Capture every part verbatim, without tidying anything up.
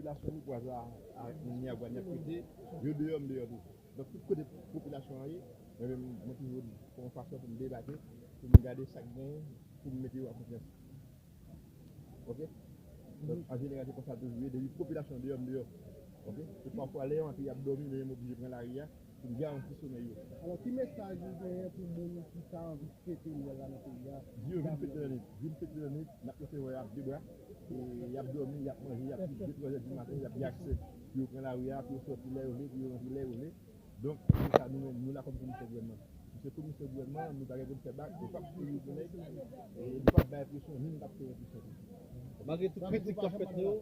Popilasyon Nègwaz la avèk moun Nègwaz y ap rete, yo deyò, m deyò tou. Donk, tout kote popilasyon an ye, mwen menm, mwen toujou fè yon fason pou m debake, pou m gade sa k genyen, pou m mete yo an konfyans. Ok? Donk, an jeneral, se konsa l toujou ye, depi popilasyon an deyò, m deyò. Ok? Se pafwa, lè yo antre, y ap dòmi, men m oblije pran lari a, pou m garanti somèy yo. Alò, ki mesaj ou genyen pou moun ki ta anvi fete Nwèl la nan peyi a? Di yo vin fete nan nwit, vin fete nan nwit, n ap resevwa yo ak de bra. E y ap dòmi, y ap manje, y ap viv de, twa zè di maten, y ap gen aksè pou yo pran lari a, pou yo sòti lè yo vle, pou yo rantre lè yo vle. Donk, se sa nou menm, nou la kòm komisè gouvènman. Nou se komisè gouvènman, nou pa gen pou n fè bak, nou p ap kouri pou nèg, e nou p ap bay enpresyon, ni nou p ap fè enpresyon tou. Malgre tout kritik k ap fèt sou yo,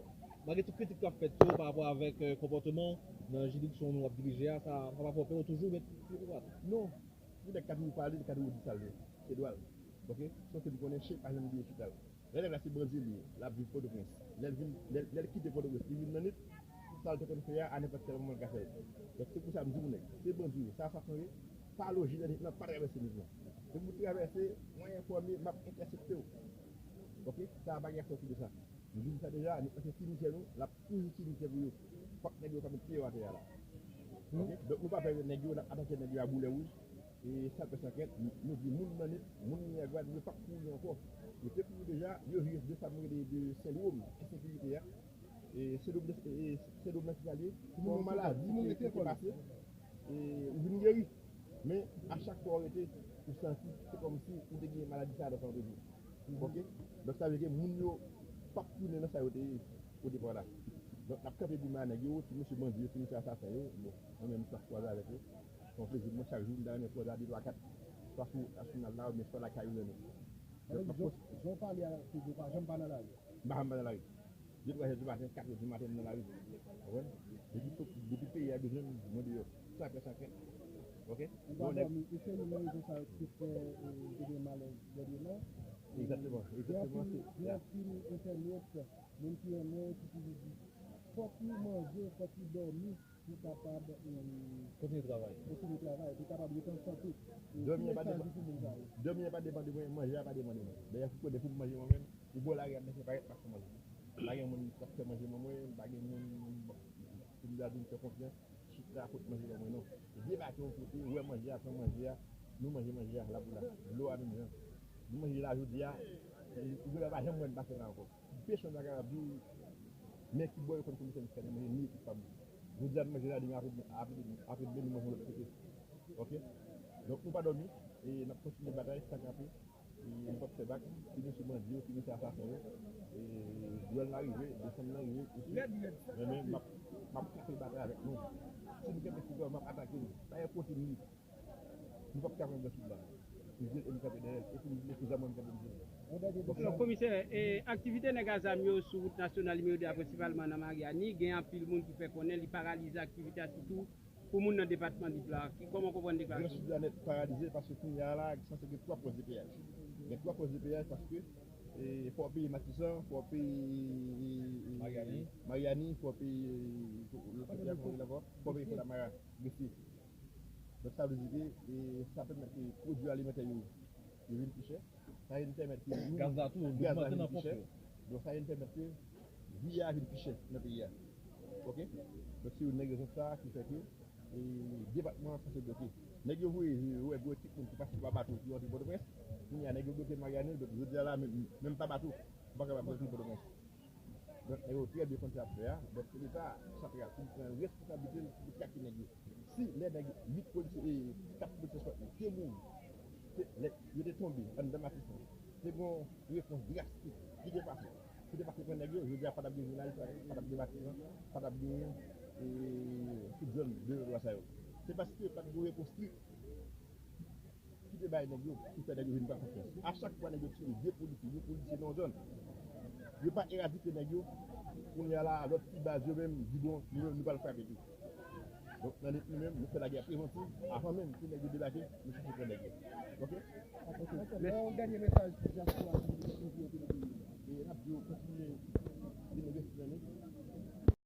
malgre tout kritik k ap fèt sou yo pa rapò avèk, euh, konpòteman nan jiridiksyon nou ap dirije a, sa, sa pa fè w pè, w toujou met pye pou bat. Non, pou nèg ka toujou pale, li ka toujou di sa l vle. Se dwa l. Ok? Sauf ke m konnen chen pa janm bliye chita l. Lè nèg la se bandi li ye, l ap viv Pòtoprens. Lè l vin, lè, lè l kite Pòtoprens, li vin nan nwit, sa l te konn fè a, a nenpòt kèl moman l ka fè l. Donk, se pou sa m di pou nèg, se bandi w ye, se asasen w ye, pa loje nan nwit lan, pa travèse nwit lan. Depi w travèse, mwen enfòme, m ap entèsepte w. Ok? Sa a pa gen aksè okipe sa. Nou di sa deja, nou panse simitè nou, l ap toujou simitè pou yo. Fòk nèg yo pa met pye yo atè a la. Ok? Donk, nou pa pè nèg yo, n ap atake nèg yo a boulè wouj. E san pè san krent, nou, nou di moun nan nwit, moun Miagwad, yo p ap kouri ankò. Yo te kouri deja, yo jis de sa m rele de sendwòm ensekirite a. E sendwòm de, e, e sendwòm nan ki sa l ye? Se yon maladi ki, ki, ki pase, e ou vin geri. Men, a chak fwa w rete, ou santi, se kòmsi ou te gen maladi sa a nan san w toujou. Ok? Donk, sa vle di ke moun yo p ap tounen nan sa yo te ye o depa la. Donk, n ap kanpe pou men a nèg yo, ti mesye bandi yo, ti mesye asasen yo. Bon, mwen menm, m t ap kwaze avèk yo. Se yon plezi pou mwen chak jou, m ta renmen kwaze a de, twa, kat, swa sou, sou jounal la, oubyen swa lakay ou menm. Donk, jan w pale a, se di w pa janm pa nan lari. M pa janm pa nan lari. De, twa zè di maten, kat zè di maten, m nan lari. Ou konprann? Depi, depi peyi a bezwen m, mwen deyò. San pè, san krent. Ok? Ou pa dòmi, e se youn nan rezon sa yo ki te fè, e, te gen malè dènyèman. Egzakteman, egzakteman. Gen anpil, gen anpil entènot, moun ki renmen, ki toujou di, fòk ou manje, fòk ou dòmi pou w kapab, e, kontinye travay. Kontinye travay, pou w kapab ret an sante. E ki mesaj ou pou moun sa yo? Dòmi an pa depann de mwen, manje a pa depann de mwen. Dayè, pou konnen pou m manje mwen menm, ou bò lari a, m fè parèt m ap fè manje. Pa gen moun k ap fè manje ban mwen, m pa gen moun pou m ta di m fè konfyans, chita pot manje ban mwen, non. Debake yon kote, wè manje a, pran manje a, nou manje manje a, la pou la. Dlo a menm jan. Nou manje la jodi a, ou genlè pa janm wè n pase la ankò. Pèsonn pa kapab di w men ki bò yo konn komisè Miskaden manje, ni ekip pa m. Jodi a, nou manje la, demen apre, apre, apre demen, nou manje yon lòt kote. Ok? Donk, nou pa dòmi, e n ap kontinye batay san kanpe. E nou p ap fè bak, ki nou se bandi yo, ki nou se asasen yo. E Nwèl la rive, Desanm nan rive, men, men m ap, m ap kanpe batay avèk nou. Si nou kenbe foukan, m ap atake nou. Pa gen kote nou ye. Nou p ap ka pran gran soud la. Nou jwenn e nou kanpe dèyè l. E pou nou jwenn sou zam, nou kanpe nou jwenn. Donk, komisè, e, aktivite nèg a zam yo sou wout nasyonal nimewo de a, prensipalman nan Maryani, gen anpil moun ki fè konnen li paralize aktivite a, sitou pou moun nan depatman Nip la. Ki, kòman w konprann deklarasyon? Gran Sid la nèt paralize paske kounye a la, sanse gen twa pòs de peyaj. Gen twa pòs de peyaj paske, e, fò w peye Matisan, fò w peye, e, e, Maryani. Maryani, fò w peye, e, lòt kote a, kòman l rele ankò? Fò w peye Fondamara, Grefye. Donk, sa vle di ke, e, sa pèmèt ke pwodui alimantè yo, yo vin pi chè. Sa vin pèmèt ke nou, gaz la tou, gaz la vin pi chè. Donk, sa vin pèmèt ke vi a vin pi chè nan peyi a. Ok? Donk, se youn nan rezon sa ki fè ke, e, depatman an sanse bloke. Nèg yo voye, yo wè gwo ekip moun ki pase pa bato ki rantre Pòtoprens. Kounye a, nèg yo bloke Maryani, donk, jodi a la, menm, menm pa bato, ou pa kapab rantre Pòtoprens. Donk, nèg yo trè byen konn sa y ap fè a. Donk, se Leta santral ki pran responsablite l pou trake nèg yo. Si lè nèg uit polisye, e, kat polisye sòt yo te mouri, te, lè yo te tonbe anndan Matisan, te gen yon repons drastik ki te pase. Ki te pase pran nèg yo, jodi a pa t ap gen jounalis, pa t ap gen Matisan, pa t ap gen, e, tout zòn de lwa sa yo. Se paske pa t gen yon repons strik ki te bay nèg yo, ki fè nèg yo vin pran konfyans. A chak fwa nèg yo tire de polisye, yon polisye nan yon zòn, yo pa eradike nèg yo, kounye a la, lòt ti baz yo menm di, bon, nou menm, nou pral frape tou. Donk, nan lit nou menm, nou fè lagè prevantiv, avan menm ke nèg yo debake, nou chèche pran nèg yo. Ok? Ok. Mèsi. Yon dènye mesaj pou dyaspora ki sou yo ki nan peyi a. E n ap di yo kontinye vin envesti nan nou.